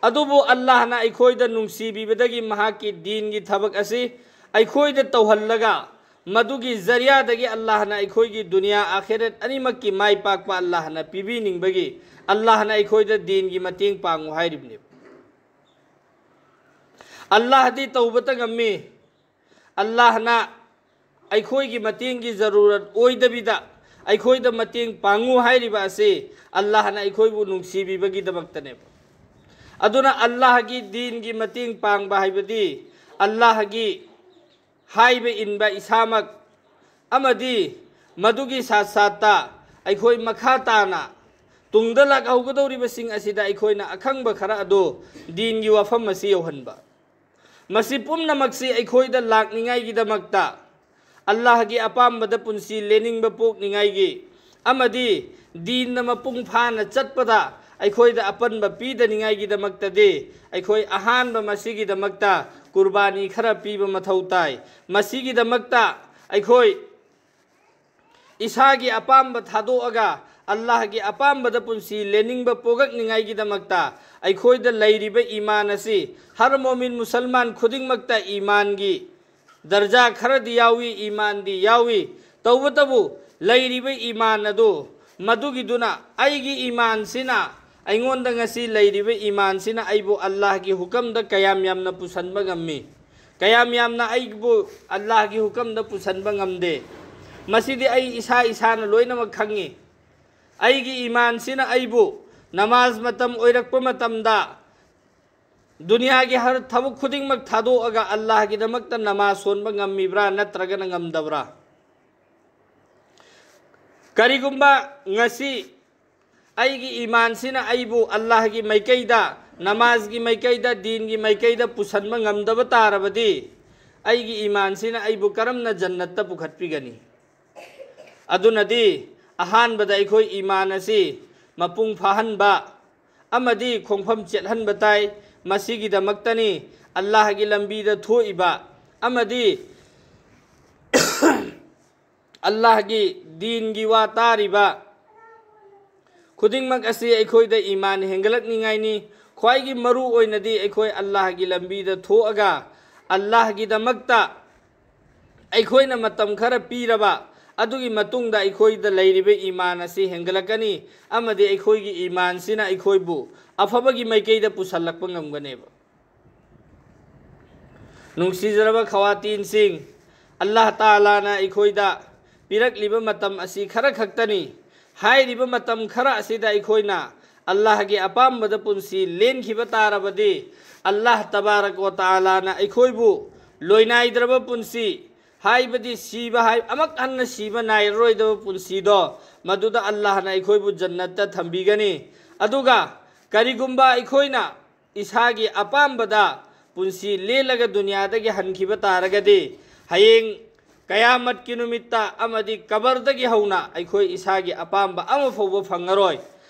ꯑꯗꯨꯕꯨ ꯑꯜꯂꯥꯍꯅ ꯑꯩꯈꯣꯏꯗ ꯅꯨꯡꯁꯤꯕꯤꯕꯗꯒꯤ ꯃꯍꯥꯛꯀꯤ ꯗꯤꯟꯒꯤ ꯊꯕꯛ ꯑꯁꯤ ꯑꯩꯈꯣꯏꯗ ꯇꯧꯍꯜꯂꯒ, ꯃꯗꯨꯒꯤ ꯖꯔꯤꯌꯥꯗꯒꯤ ꯑꯜꯂꯥꯍꯅ ꯑꯩꯈꯣꯏꯒꯤ ꯗꯨꯅꯤꯌꯥ ꯑꯥꯈꯤꯔꯠ ꯑꯅꯤꯃꯛꯀꯤ ꯃꯥꯏ ꯄꯥꯛꯄ ꯑꯜꯂꯥꯍꯅ ꯄꯤꯕꯤꯅꯤꯡꯕꯒꯤ ꯑꯜꯂꯥꯍꯅ ꯑꯩꯈꯣꯏꯗ ꯗꯤꯟꯒꯤ ꯃꯇꯦꯡ ꯄꯥꯡꯉꯨ ꯍꯥꯏꯔꯤꯕꯅꯦꯕ꯫ ꯑꯜꯂꯥꯍꯗꯤ ꯇꯧꯕꯇ ꯉꯝꯃꯤ꯫ ꯑꯜꯂꯥꯍꯅ ꯑꯩꯈꯣꯏꯒꯤ ꯃꯇꯦꯡꯒꯤ ꯖꯔꯨꯔꯠ ꯑꯣꯏꯗꯕꯤꯗ ꯑꯩꯈꯣꯏꯗ ꯃꯇꯦꯡ ꯄꯥꯡꯉꯨ ꯍꯥꯏꯔꯤꯕ ꯑꯁꯤ ꯑꯜꯂꯥꯍꯅ ꯑꯩꯈꯣꯏꯕꯨ ꯅꯨꯡꯁꯤꯕꯤꯕꯒꯤꯗꯃꯛꯇꯅꯦꯕ꯫ ꯑꯗꯨꯅ ꯑꯜꯂꯥꯍꯒꯤ ꯗꯤꯟꯒꯤ ꯃꯇꯦꯡ ꯄꯥꯡꯕ ꯍꯥꯏꯕꯗꯤ ꯑꯜꯂꯥꯍꯒꯤ ꯍꯥꯏꯕ ꯏꯟꯕ ꯏꯁꯥꯃꯛ ꯑꯃꯗꯤ ꯃꯗꯨꯒꯤ ꯁꯥꯠ ꯁꯥꯠꯇ ꯑꯩꯈꯣꯏ ꯃꯈꯥ ꯇꯥꯅ ꯇꯨꯡꯗ ꯂꯥꯛꯍꯧꯒꯗꯧꯔꯤꯕꯁꯤꯡ ꯑꯁꯤꯗ ꯑꯩꯈꯣꯏꯅ ꯑꯈꯪꯕ ꯈꯔ ꯑꯗꯨ ꯗꯤꯟꯒꯤ ꯋꯥꯐꯝ ꯑꯁꯤ ꯌꯧꯍꯟꯕ꯫ ꯃꯁꯤ ꯄꯨꯝꯅꯃꯛꯁꯤ ꯑꯩꯈꯣꯏꯗ ꯂꯥꯛꯅꯤꯡꯉꯥꯏꯒꯤꯗꯃꯛꯇ, ꯑꯜꯂꯥꯍꯒꯤ ꯑꯄꯥꯝꯕꯗ ꯄꯨꯟꯁꯤ ꯂꯦꯟꯅꯤꯡꯕ ꯄꯣꯛꯅꯤꯡꯉꯥꯏꯒꯤ ꯑꯃꯗꯤ ꯗꯤꯟꯅ ꯃꯄꯨꯡ ꯐꯥꯅ ꯆꯠꯄꯗ ꯑꯩꯈꯣꯏꯗ ꯑꯄꯟꯕ ꯄꯤꯗꯅꯤꯡꯉꯥꯏꯒꯤꯗꯃꯛꯇꯗꯤ ꯑꯩꯈꯣꯏ ꯑꯍꯥꯟꯕ ꯃꯁꯤꯒꯤꯗꯃꯛꯇ ꯀꯨꯔꯕꯥꯅꯤ ꯈꯔ ꯄꯤꯕ ꯃꯊꯧ ꯇꯥꯏ꯫ ꯃꯁꯤꯒꯤꯗꯃꯛꯇ ꯑꯩꯈꯣꯏ ꯏꯁꯥꯒꯤ ꯑꯄꯥꯝꯕ ꯊꯥꯗꯣꯛꯑꯒ ꯑꯜꯂꯥꯍꯒꯤ ꯑꯄꯥꯝꯕꯗ ꯄꯨꯟꯁꯤ ꯂꯦꯟꯅꯤꯡꯕ ꯄꯣꯛꯂꯛꯅꯤꯡꯉꯥꯏꯒꯤꯗꯃꯛꯇ ꯑꯩꯈꯣꯏꯗ ꯂꯩꯔꯤꯕ ꯏꯃꯥꯟ ꯑꯁꯤ ꯍꯔ ꯃꯣꯃꯤꯟ ꯃꯨꯁꯜꯃꯥꯟ ꯈꯨꯗꯤꯡꯃꯛꯇ ꯏꯃꯥꯟꯒꯤ ꯗꯔꯖꯥ ꯈꯔꯗꯤ ꯌꯥꯎꯏ, ꯏꯃꯥꯟꯗꯤ ꯌꯥꯎꯏ꯫ ꯇꯧꯕꯇꯕꯨ ꯂꯩꯔꯤꯕ ꯏꯃꯥꯟ ꯑꯗꯨ, ꯃꯗꯨꯒꯤꯗꯨꯅ ꯑꯩꯒꯤ ꯏꯃꯥꯟꯁꯤꯅ, ꯑꯩꯉꯣꯟꯗ ꯉꯁꯤ ꯂꯩꯔꯤꯕ ꯏꯃꯥꯟꯁꯤꯅ ꯑꯩꯕꯨ ꯑꯜꯂꯥꯍꯒꯤ ꯍꯨꯀꯝꯗ ꯀꯌꯥꯝ ꯌꯥꯝꯅ ꯄꯨꯁꯟꯕ ꯉꯝꯃꯤ, ꯀꯌꯥꯝ ꯌꯥꯝꯅ ꯑꯩꯕꯨ ꯑꯜꯂꯥꯍꯒꯤ ꯍꯨꯀꯝꯗ ꯄꯨꯁꯟꯕ ꯉꯝꯗꯦ꯫ ꯃꯁꯤꯗꯤ ꯑꯩ ꯏꯁꯥ ꯏꯁꯥꯅ ꯂꯣꯏꯅꯃꯛ ꯈꯪꯉꯤ꯫ ꯑꯩꯒꯤ ꯏꯃꯥꯟꯁꯤꯅ ꯑꯩꯕꯨ ꯅꯃꯥꯖ ꯃꯇꯝ ꯑꯣꯏꯔꯛꯄ ꯃꯇꯝꯗ ꯗꯨꯅꯤꯌꯥꯒꯤ ꯍꯔ ꯊꯕꯛ ꯈꯨꯗꯤꯡꯃꯛ ꯊꯥꯗꯣꯛꯑꯒ ꯑꯜꯂꯥꯍꯒꯤꯗꯃꯛꯇ ꯅꯃꯥꯖ ꯁꯣꯟꯕ ꯉꯝꯃꯤꯕ꯭ꯔꯥ ꯅꯠꯇ꯭ꯔꯒꯅ ꯉꯝꯗꯕ꯭ꯔꯥ? ꯀꯔꯤꯒꯨꯝꯕ ꯉꯁꯤ ꯑꯩꯒꯤ ꯏꯃꯥꯟꯁꯤꯅ ꯑꯩꯕꯨ ꯑꯜꯂꯥꯍꯒꯤ ꯃꯥꯏꯀꯩꯗ, ꯅꯃꯥꯖꯒꯤ ꯃꯥꯏꯀꯩꯗ, ꯗꯤꯟꯒꯤ ꯃꯥꯏꯀꯩꯗ ꯄꯨꯁꯟꯕ ꯉꯝꯗꯕ ꯇꯥꯔꯕꯗꯤ, ꯑꯩꯒꯤ ꯏꯃꯥꯟꯁꯤꯅ ꯑꯩꯕꯨ ꯀꯔꯝꯅ ꯖꯟꯅꯠꯇ ꯄꯨꯈꯠꯄꯤꯒꯅꯤ? ꯑꯗꯨꯅꯗꯤ ꯑꯍꯥꯟꯕꯗ ꯑꯩꯈꯣꯏ ꯏꯃꯥꯟ ꯑꯁꯤ ꯃꯄꯨꯡ ꯐꯥꯍꯟꯕ ꯑꯃꯗꯤ ꯈꯣꯡꯐꯝ ꯆꯦꯠꯍꯟꯕ ꯇꯥꯏ꯫ ꯃꯁꯤꯒꯤꯗꯃꯛꯇꯅꯤ ꯑꯜꯂꯥꯍꯒꯤ ꯂꯝꯕꯤꯗ ꯊꯣꯛꯏꯕ ꯑꯃꯗꯤ ꯑꯜꯂꯥꯍꯒꯤ ꯗꯤꯟꯒꯤ ꯋꯥ ꯇꯥꯔꯤꯕ ꯈꯨꯗꯤꯡꯃꯛ ꯑꯁꯤ ꯑꯩꯈꯣꯏꯗ ꯏꯃꯥꯟ ꯍꯦꯟꯒꯠꯂꯛꯅꯤꯡꯉꯥꯏꯅꯤ꯫ ꯈ꯭ꯋꯥꯏꯒꯤ ꯃꯔꯨ ꯑꯣꯏꯅꯗꯤ ꯑꯩꯈꯣꯏ ꯑꯜꯂꯥꯍꯒꯤ ꯂꯝꯕꯤꯗ ꯊꯣꯛꯑꯒ ꯑꯜꯂꯥꯍꯒꯤꯗꯃꯛꯇ ꯑꯩꯈꯣꯏꯅ ꯃꯇꯝ ꯈꯔ ꯄꯤꯔꯕ ꯑꯗꯨꯒꯤ ꯃꯇꯨꯡꯗ ꯑꯩꯈꯣꯏꯗ ꯂꯩꯔꯤꯕ ꯏꯃꯥꯟ ꯑꯁꯤ ꯍꯦꯟꯒꯠꯂꯛꯀꯅꯤ ꯑꯃꯗꯤ ꯑꯩꯈꯣꯏꯒꯤ ꯏꯃꯥꯟꯁꯤꯅ ꯑꯩꯈꯣꯏꯕꯨ ꯑꯐꯕꯒꯤ ꯃꯥꯏꯀꯩꯗ ꯄꯨꯁꯜꯂꯛꯄ ꯉꯝꯒꯅꯦꯕ꯫ ꯅꯨꯡꯁꯤꯖꯔꯕ ꯈꯋꯥꯇꯤꯟꯁꯤꯡ, ꯑꯜꯂꯥꯍ ꯇꯥꯂꯥꯅ ꯑꯩꯈꯣꯏꯗ ꯄꯤꯔꯛꯂꯤꯕ ꯃꯇꯝ ꯑꯁꯤ ꯈꯔ ꯈꯛꯇꯅꯤ꯫ ꯍꯥꯏꯔꯤꯕ ꯃꯇꯝ ꯈꯔ ꯑꯁꯤꯗ ꯑꯩꯈꯣꯏꯅ ꯑꯜꯂꯥꯍꯒꯤ ꯑꯄꯥꯝꯕꯗ ꯄꯨꯟꯁꯤ ꯂꯦꯟꯈꯤꯕ ꯇꯥꯔꯕꯗꯤ, ꯑꯜꯂꯥꯍ ꯇꯕꯥꯔꯛ ꯋ ꯇꯥꯂꯥꯅ ꯑꯩꯈꯣꯏꯕꯨ ꯂꯣꯏꯅꯥꯏꯗ꯭ꯔꯕ ꯄꯨꯟꯁꯤ, ꯍꯥꯏꯕꯗꯤ ꯁꯤꯕ ꯍꯥꯏ, ꯑꯃꯨꯛ ꯍꯟꯅ ꯁꯤꯕ ꯅꯥꯏꯔꯔꯣꯏꯗꯕ ꯄꯨꯟꯁꯤꯗꯣ, ꯃꯗꯨꯗ ꯑꯜꯂꯥꯍꯅ ꯑꯩꯈꯣꯏꯕꯨ ꯖꯟꯅꯠꯇ ꯊꯝꯕꯤꯒꯅꯤ꯫ ꯑꯗꯨꯒ ꯀꯔꯤꯒꯨꯝꯕ ꯑꯩꯈꯣꯏꯅ ꯏꯁꯥꯒꯤ ꯑꯄꯥꯝꯕꯗ ꯄꯨꯟꯁꯤ ꯂꯦꯜꯂꯒ ꯗꯨꯅꯤꯌꯥꯗꯒꯤ ꯍꯟꯈꯤꯕ ꯇꯥꯔꯒꯗꯤ, ꯍꯌꯦꯡ ꯀꯌꯥꯃꯠꯀꯤ ꯅꯨꯃꯤꯠꯇ ꯑꯃꯗꯤ ꯀꯕꯔꯗꯒꯤ ꯍꯧꯅ ꯑꯩꯈꯣꯏ ꯏꯁꯥꯒꯤ ꯑꯄꯥꯝꯕ ꯑꯃ ꯐꯥꯎꯕ ꯐꯪꯉꯔꯣꯏ꯫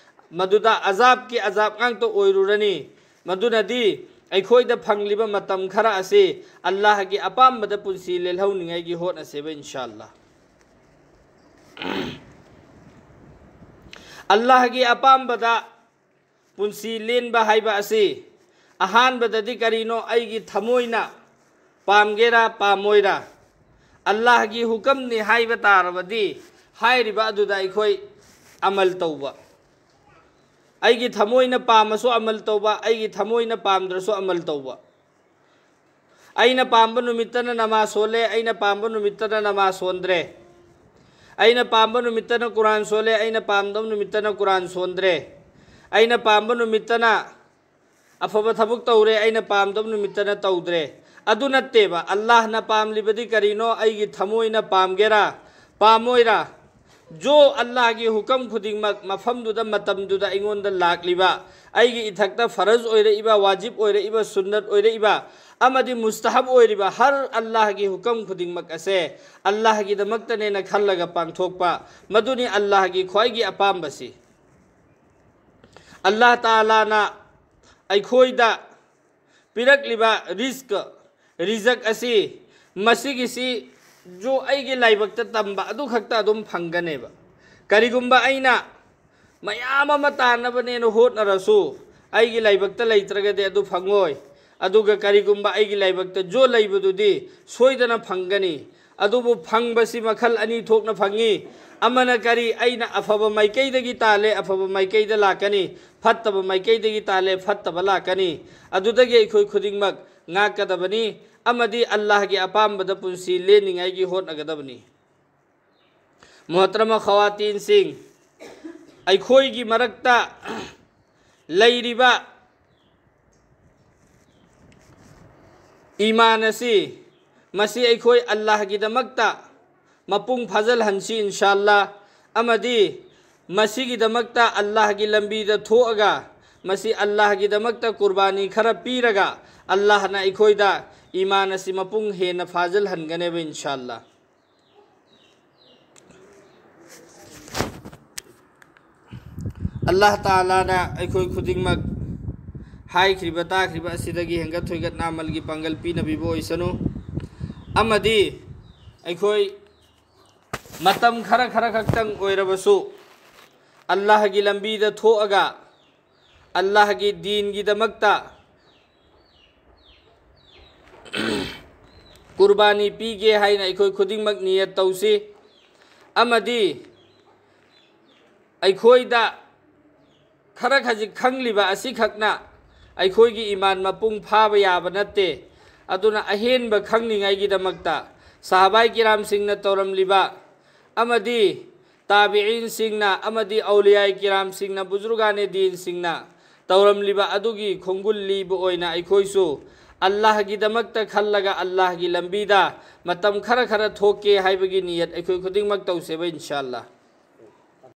ꯃꯗꯨꯗ ꯑꯖꯥꯕꯀꯤ ꯑꯖꯥꯕ ꯉꯥꯛꯇ ꯑꯣꯏꯔꯨꯔꯅꯤ꯫ ꯃꯗꯨꯅꯗꯤ ꯑꯩꯈꯣꯏꯗ ꯐꯪꯂꯤꯕ ꯃꯇꯝ ꯈꯔ ꯑꯁꯤ ꯑꯜꯂꯥꯍꯒꯤ ꯑꯄꯥꯝꯕꯗ ꯄꯨꯟꯁꯤ ꯂꯦꯜꯍꯧꯅꯤꯡꯉꯥꯏꯒꯤ ꯍꯣꯠꯅꯁꯦꯕ, ꯏꯟꯁꯥ ꯑꯜꯂꯥ꯫ ꯑꯜꯂꯥꯍꯒꯤ ꯑꯄꯥꯝꯕꯗ ꯄꯨꯟꯁꯤ ꯂꯦꯟꯕ ꯍꯥꯏꯕ ꯑꯁꯤ ꯑꯍꯥꯟꯕꯗꯗꯤ ꯀꯔꯤꯅꯣ? ꯑꯩꯒꯤ ꯊꯃꯣꯏꯅ ꯄꯥꯝꯒꯦꯔꯥ ꯄꯥꯝꯃꯣꯏꯔꯥ, ꯑꯜꯂꯥꯍꯒꯤ ꯍꯨꯀꯝꯅꯤ ꯍꯥꯏꯕ ꯇꯥꯔꯕꯗꯤ, ꯍꯥꯏꯔꯤꯕ ꯑꯗꯨꯗ ꯑꯩꯈꯣꯏ ꯑꯃꯜ ꯇꯧꯕ꯫ ꯑꯩꯒꯤ ꯊꯃꯣꯏꯅ ꯄꯥꯝꯃꯁꯨ ꯑꯃꯜ ꯇꯧꯕ, ꯑꯩꯒꯤ ꯊꯃꯣꯏꯅ ꯄꯥꯝꯗ꯭ꯔꯁꯨ ꯑꯃꯜ ꯇꯧꯕ꯫ ꯑꯩꯅ ꯄꯥꯝꯕ ꯅꯨꯃꯤꯠꯇꯅ ꯅꯃꯥꯖ ꯁꯣꯜꯂꯦ, ꯑꯩꯅ ꯄꯥꯝꯕ ꯅꯨꯃꯤꯠꯇꯅ ꯅꯃꯥꯖ ꯁꯣꯟꯗ꯭ꯔꯦ꯫ ꯑꯩꯅ ꯄꯥꯝꯕ ꯅꯨꯃꯤꯠꯇꯅ ꯀꯨꯔꯥꯟ ꯁꯣꯜꯂꯦ, ꯑꯩꯅ ꯄꯥꯝꯗꯕ ꯅꯨꯃꯤꯠꯇꯅ ꯀꯨꯔꯥꯟ ꯁꯣꯟꯗ꯭ꯔꯦ꯫ ꯑꯩꯅ ꯄꯥꯝꯕ ꯅꯨꯃꯤꯠꯇꯅ ꯑꯐꯕ ꯊꯕꯛ ꯇꯧꯔꯦ, ꯑꯩꯅ ꯄꯥꯝꯗꯕ ꯅꯨꯃꯤꯠꯇꯅ ꯇꯧꯗ꯭ꯔꯦ꯫ ꯑꯗꯨ ꯅꯠꯇꯦꯕ꯫ ꯑꯜꯂꯥꯍꯅ ꯄꯥꯝꯂꯤꯕꯗꯤ ꯀꯔꯤꯅꯣ? ꯑꯩꯒꯤ ꯊꯃꯣꯏꯅ ꯄꯥꯝꯒꯦꯔꯥ ꯄꯥꯝꯃꯣꯏꯔꯥ, ꯖꯣ ꯑꯜꯂꯥꯍꯒꯤ ꯍꯨꯀꯝ ꯈꯨꯗꯤꯡꯃꯛ ꯃꯐꯝꯗꯨꯗ, ꯃꯇꯝꯗꯨꯗ ꯑꯩꯉꯣꯟꯗ ꯂꯥꯛꯂꯤꯕ, ꯑꯩꯒꯤ ꯏꯊꯛꯇ ꯐꯔꯖ ꯑꯣꯏꯔꯛꯏꯕ, ꯋꯥꯖꯤꯕ ꯑꯣꯏꯔꯛꯏꯕ, ꯁꯨꯟꯅꯠ ꯑꯣꯏꯔꯛꯏꯕ, ꯑꯃꯗꯤ ꯃꯨꯁꯇꯍꯕ ꯑꯣꯏꯔꯤꯕ ꯍꯔ ꯑꯜꯂꯥꯍꯒꯤ ꯍꯨꯀꯝ ꯈꯨꯗꯤꯡꯃꯛ ꯑꯁꯦ ꯑꯜꯂꯥꯍꯒꯤꯗꯃꯛꯇꯅꯦꯅ ꯈꯜꯂꯒ ꯄꯥꯡꯊꯣꯛꯄ, ꯃꯗꯨꯅꯤ ꯑꯜꯂꯥꯍꯒꯤ ꯈ꯭ꯋꯥꯏꯒꯤ ꯑꯄꯥꯝꯕꯁꯤ꯫ ꯑꯜꯂꯥꯍ ꯇꯥꯂꯥꯅ ꯑꯩꯈꯣꯏꯗ ꯄꯤꯔꯛꯂꯤꯕ ꯔꯤꯖꯛ, ꯔꯤꯖꯛ ꯑꯁꯤ, ꯃꯁꯤꯒꯤꯁꯤ ꯖꯨ ꯑꯩꯒꯤ ꯂꯥꯏꯕꯛꯇ ꯇꯝꯕ ꯑꯗꯨ ꯈꯛꯇ ꯑꯗꯨꯝ ꯐꯪꯒꯅꯦꯕ꯫ ꯀꯔꯤꯒꯨꯝꯕ ꯑꯩꯅ ꯃꯌꯥꯝ ꯑꯃ ꯇꯥꯟꯅꯕꯅꯦꯅ ꯍꯣꯠꯅꯔꯁꯨ, ꯑꯩꯒꯤ ꯂꯥꯏꯕꯛꯇ ꯂꯩꯇ꯭ꯔꯒꯗꯤ ꯑꯗꯨ ꯐꯪꯉꯣꯏ꯫ ꯑꯗꯨꯒ ꯀꯔꯤꯒꯨꯝꯕ ꯑꯩꯒꯤ ꯂꯥꯏꯕꯛꯇ ꯖꯣ ꯂꯩꯕꯗꯨꯗꯤ ꯁꯣꯏꯗꯅ ꯐꯪꯒꯅꯤ꯫ ꯑꯗꯨꯕꯨ ꯐꯪꯕꯁꯤ ꯃꯈꯜ ꯑꯅꯤ ꯊꯣꯛꯅ ꯐꯪꯉꯤ꯫ ꯑꯃꯅ ꯀꯔꯤ? ꯑꯩꯅ ꯑꯐꯕ ꯃꯥꯏꯀꯩꯗꯒꯤ ꯇꯥꯜꯂꯦ, ꯑꯐꯕ ꯃꯥꯏꯀꯩꯗ ꯂꯥꯛꯀꯅꯤ, ꯐꯠꯇꯕ ꯃꯥꯏꯀꯩꯗꯒꯤ ꯇꯥꯜꯂꯦ, ꯐꯠꯇꯕ ꯂꯥꯛꯀꯅꯤ꯫ ꯑꯗꯨꯗꯒꯤ ꯑꯩꯈꯣꯏ ꯈꯨꯗꯤꯡꯃꯛ ꯉꯥꯛꯀꯗꯕꯅꯤ ꯑꯃꯗꯤ ꯑꯜꯂꯥꯍꯒꯤ ꯑꯄꯥꯝꯕꯗ ꯄꯨꯟꯁꯤ ꯂꯦꯟꯅꯤꯡꯉꯥꯏꯒꯤ ꯍꯣꯠꯅꯒꯗꯕꯅꯤ꯫ ꯃꯣꯍꯇꯔꯃ ꯈꯋꯥꯇꯤꯟꯁꯤꯡ, ꯑꯩꯈꯣꯏꯒꯤ ꯃꯔꯛꯇ ꯂꯩꯔꯤꯕ ꯏꯃꯥꯟ ꯑꯁꯤ ꯃꯁꯤ ꯑꯩꯈꯣꯏ ꯑꯜꯂꯥꯍꯒꯤꯗꯃꯛꯇ ꯃꯄꯨꯡ ꯐꯥꯖꯜꯍꯟꯁꯤ ꯏꯟꯁꯥ ꯑꯜꯂꯥ꯫ ꯑꯃꯗꯤ ꯃꯁꯤꯒꯤꯗꯃꯛꯇ ꯑꯜꯂꯥꯍꯒꯤ ꯂꯝꯕꯤꯗ ꯊꯣꯛꯑꯒ ꯃꯁꯤ ꯑꯜꯂꯥꯍꯒꯤꯗꯃꯛꯇ ꯀꯨꯔꯕꯥꯅꯤ ꯈꯔ ꯄꯤꯔꯒ ꯑꯜꯂꯥꯍꯅ ꯑꯩꯈꯣꯏꯗ ꯏꯃꯥꯟ ꯑꯁꯤ ꯃꯄꯨꯡ ꯍꯦꯟꯅ ꯐꯥꯖꯜꯍꯟꯒꯅꯦꯕ ꯏꯟꯁꯥ ꯑꯜꯂꯥ꯫ ꯑꯜꯂꯥꯍ ꯇꯥꯂꯥꯅ ꯑꯩꯈꯣꯏ ꯈꯨꯗꯤꯡꯃꯛ ꯍꯥꯏꯈ꯭ꯔꯤꯕ ꯇꯥꯈ꯭ꯔꯤꯕ ꯑꯁꯤꯗꯒꯤ ꯍꯦꯟꯒꯠ ꯊꯣꯏꯒꯠꯅ ꯑꯃꯜꯒꯤ ꯄꯥꯡꯒꯜ ꯄꯤꯅꯕꯤꯕ ꯑꯣꯏꯁꯅꯨ꯫ ꯑꯃꯗꯤ ꯑꯩꯈꯣꯏ ꯃꯇꯝ ꯈꯔ ꯈꯔ ꯈꯛꯇꯪ ꯑꯣꯏꯔꯕꯁꯨ ꯑꯜꯂꯥꯍꯒꯤ ꯂꯝꯕꯤꯗ ꯊꯣꯛꯑꯒ ꯑꯜꯂꯥꯍꯒꯤ ꯗꯤꯟꯒꯤꯗꯃꯛꯇ ꯀꯨꯔꯕꯥꯅꯤ ꯄꯤꯒꯦ ꯍꯥꯏꯅ ꯑꯩꯈꯣꯏ ꯈꯨꯗꯤꯡꯃꯛ ꯅꯤꯌꯠ ꯇꯧꯁꯤ꯫ ꯑꯃꯗꯤ ꯑꯩꯈꯣꯏꯗ ꯈꯔ ꯈꯖꯤꯛ ꯈꯪꯂꯤꯕ ꯑꯁꯤꯈꯛꯅ ꯑꯩꯈꯣꯏꯒꯤ ꯏꯃꯥꯟ ꯃꯄꯨꯡ ꯐꯥꯕ ꯌꯥꯕ ꯅꯠꯇꯦ꯫ ꯑꯗꯨꯅ ꯑꯍꯦꯟꯕ ꯈꯪꯅꯤꯡꯉꯥꯏꯒꯤꯗꯃꯛꯇ ꯁꯍꯥꯕꯥꯏ ꯀꯤꯔꯥꯝꯁꯤꯡꯅ ꯇꯧꯔꯝꯂꯤꯕ ꯑꯃꯗꯤ ꯇꯥꯕꯤꯏꯟꯁꯤꯡꯅ ꯑꯃꯗꯤ ꯑꯧꯂꯤꯌꯥꯏ ꯀꯤꯔꯥꯝꯁꯤꯡꯅ, ꯕꯨꯖꯨꯔꯒꯥꯅꯦ ꯗꯤꯟꯁꯤꯡꯅ ꯇꯧꯔꯝꯂꯤꯕ ꯑꯗꯨꯒꯤ ꯈꯣꯡꯒꯨꯜ ꯂꯤꯕ ꯑꯣꯏꯅ ꯑꯩꯈꯣꯏꯁꯨ ꯑꯜꯂꯥꯍꯒꯤꯗꯃꯛꯇ ꯈꯜꯂꯒ ꯑꯜꯂꯥꯍꯒꯤ ꯂꯝꯕꯤꯗ ꯃꯇꯝ ꯈꯔ ꯈꯔ ꯊꯣꯛꯀꯦ ꯍꯥꯏꯕꯒꯤ ꯅꯤꯌꯠ ꯑꯩꯈꯣꯏ ꯈꯨꯗꯤꯡꯃꯛ ꯇꯧꯁꯦꯕ ꯏꯟꯁꯥ ꯑꯜꯂꯥ꯫